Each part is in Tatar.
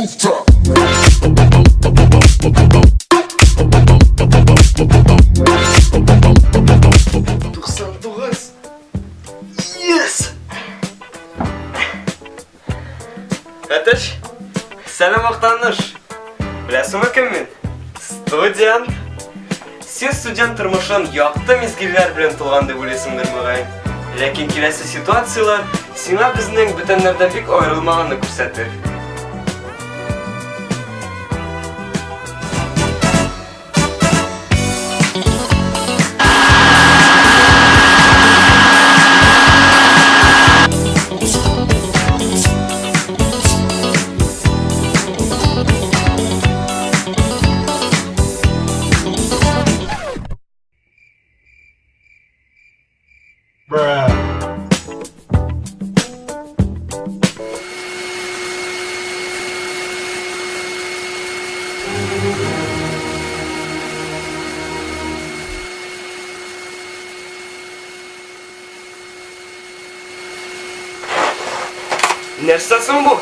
rooftop. 99. Yes! Әтәч, сәлам Актаныш. Беләсеңме кем мин? Студент. Син студент тормышын якты мизгелләр белән тулган дип уйлыйсыңдыр, мөгаен. Ләкин киләсе ситуацияләр сиңа безнең бүтәннәрдән бик аерылмаганны күрсәтер. Нәрсә соң бу?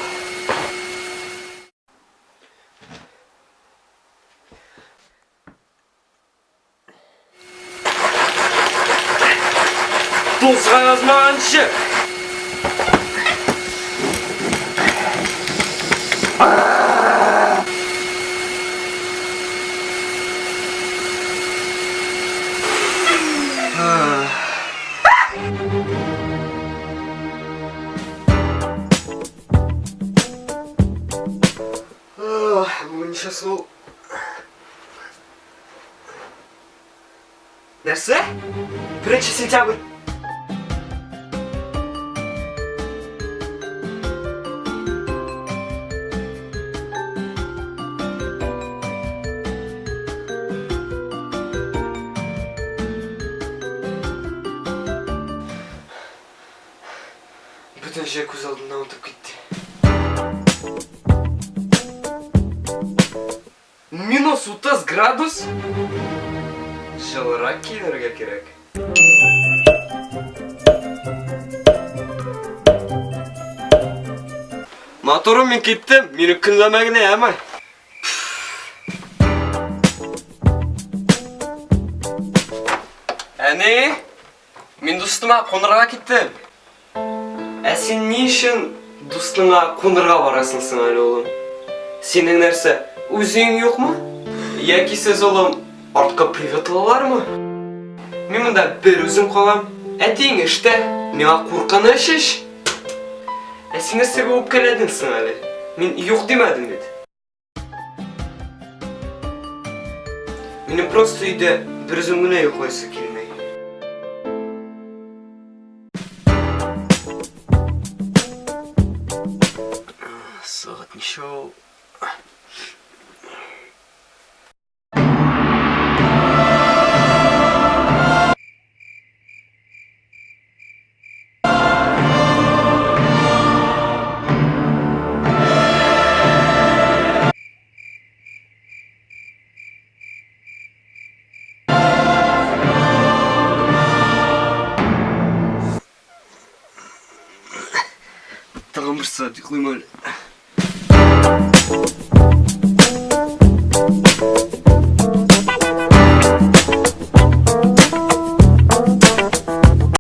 Тузга язмаганчы! Бүген ничә ул? Нәрсә? 1 сентябрь. Бөтен җир күз алдыннан үтеп китте. Минус 30 градус? Җылырак киенергә кирәк. Моторым мин киттем, мине көнләмә генә, әме. Әни, мин дустыма кунырга киттем. Ә син ни өчен дустыңа кунырга барасың соң әле, улым? Синең нәрсә, үз өең юкмы? Яки сез, улым, артка приветлылармы? Мин монда бер үзем калам. Әтиең эштә, миңа куркыныч ич. Ә син нәрсәгә үпкәләдең соң әле? Мин юк димәдем бит. Минем просто өйдә бер үзем генә йоклыйсы килми. Сәгать ничә ул? Тагын бер сәгать йоклыйм әле.